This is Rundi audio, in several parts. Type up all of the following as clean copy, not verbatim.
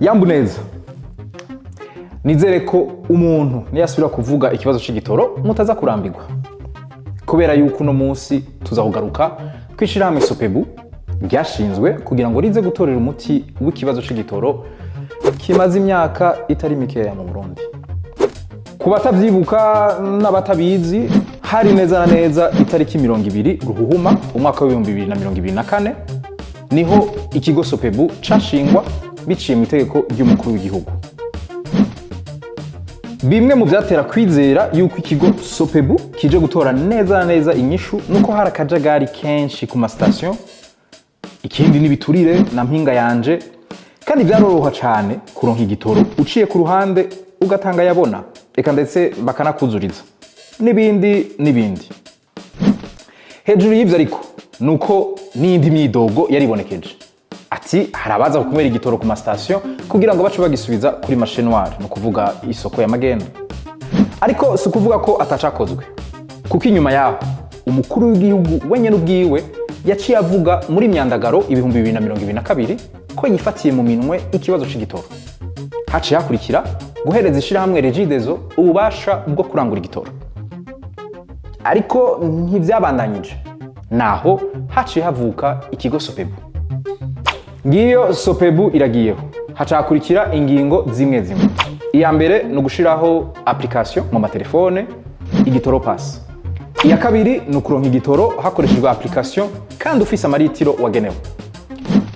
Yambu neza. Nizere ko umuntu niyasubira kuvuga ikibazo c'igitoro mutaza kurambirwa, kubera yuko uno munsi tuza kugaruka kw'ishirahamwe SOPEBU ryashinzwe kugira ngo rize gutorera umuti w'ikibazo c'igitoro kimaze imyaka itari mikeya mu Burundi. Ku batavyibuka n'abatabizi, hari neza na neza itariki 20 Ruhuhuma umwaka wa 2024 niho ikigo SOPEBU cashingwa biciye mu itegeko ry'umukuru w'igihugu. Bimwe mu vyatera kwizera yuko ikigo SOPEBU kije gutora neza na neza inyishu nuko hari akajagari kenshi ku masitasiyo, ikindi n'ibiturire na mpinga yanje, kandi vyaroroha cane kuronka igitoro uciye ku ruhande ugatanga yabona, eka ndetse bakanakuzuriza n'ibindi n'ibindi. Hejuru y'ivyo ariko nuko n'iyindi myidogo yaribonekeje, ati hari abaza gukumira igitoro ku masitasiyo kugira ngo bace bagisubiza kuri marché noir, ni ukuvuga isoko ya magendo. Ariko si ukuvuga ko atacakozwe, kuko inyuma yaho umukuru w'igihugu wenyine ubwiwe yaciye avuga muri Myandagaro 2022 ko yifatiye mu minwe ikibazo c'igitoro. Haciye hakurikira guhereza ishirahamwe REGIDESO ububasha bwo kurangura igitoro, ariko ntivyabandanyije naho haciye havuka ikigo SOPEBU. Ngiyo SOPEBU iragiyeho, haca hakurikira ingingo zimwe zimwe. Iya mbere ni ugushiraho application mu matelefone, Igitoro Pass. Iya kabiri ni ukuronka igitoro hakoreshejwe application kandi ufise amaritiro wagenewe.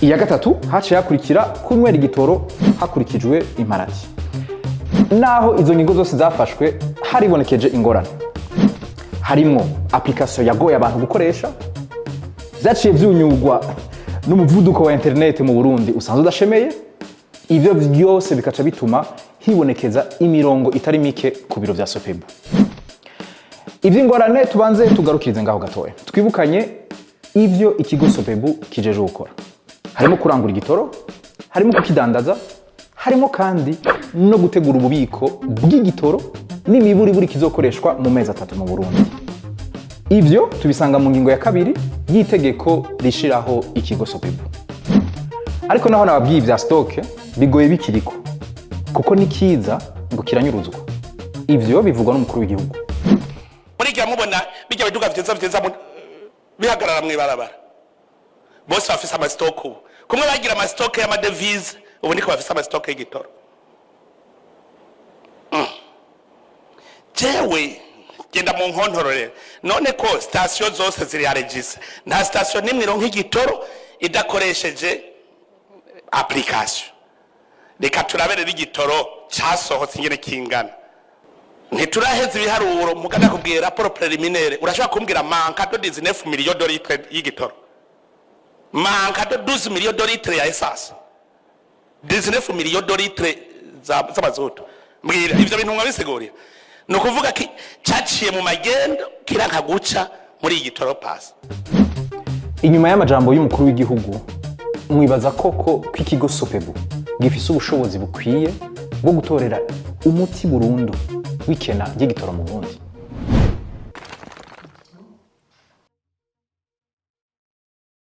Iya gatatu, haciye hakurikira kunywera igitoro hakurikijwe imparati. Naho izo ngingo zose zafashwe, haribonekeje ingorane, harimwo application yagoye abantu gukoresha, vyaciye vyunyurwa n'umuvuduko wa internet mu Burundi usanzwe udashemeye. Ivyo vyose bikaca bituma hibonekeza imirongo itari mike ku biro vya SOPEBU. Ivy'ingorane tubanze tugarukirize ngaho gatoya, twibukanye ivyo ikigo SOPEBU kijeje gukora. Harimo kurangura igitoro, harimo kukidandaza, harimo kandi no gutegura ububiko bw'igitoro n'imiburiburi kizokoreshwa mu mezi 3 mu Burundi. Ivyo tubisanga mu ngingo ya kabiri y'itegeko rishiraho ikigo SOPEBU. Ariko naho nababwiye ibya stock bigoye bikiriko, kuko nikiza ngo kiranyuruzwa. Ivyo bivugwa n'umukuru w'igihugu. Murigira mubona bijya biduga vyiza vyiza bihagarara mw'ibarabara, bose bafise ama stock. Ubu kumwe bagira ama stock y'ama devises, ubu niko bafise ama stock y'igitoro. Jewe genda mu nkontorore none ko sitasiyo zose ziri enregistrées, nta sitasiyo n'imwe ironka igitoro idakoresheje application. Reka turabe rero igitoro casohotse ingene kingana. Ntituraheza ibiharuro, mugana kubwira rapport préliminaire. Urashobora kumbwira manque de 19 millions de litres y'igitoro, manque de 12 millions de litres ya essence, 19 millions de litres z'amazutu? Mbwira ivyo bintu mwabisigurira. Ni ukuvuga ki caciye mu magendo kiranka guca muri iyi Gitoro Pass. Inyuma y'amajambo y'umukuru w'igihugu, mwibaza koko ko ikigo SOPEBU gifise ubushobozi bukwiye bwo gutorera umuti burundu w'ikena ry'igitoro mu Burundi?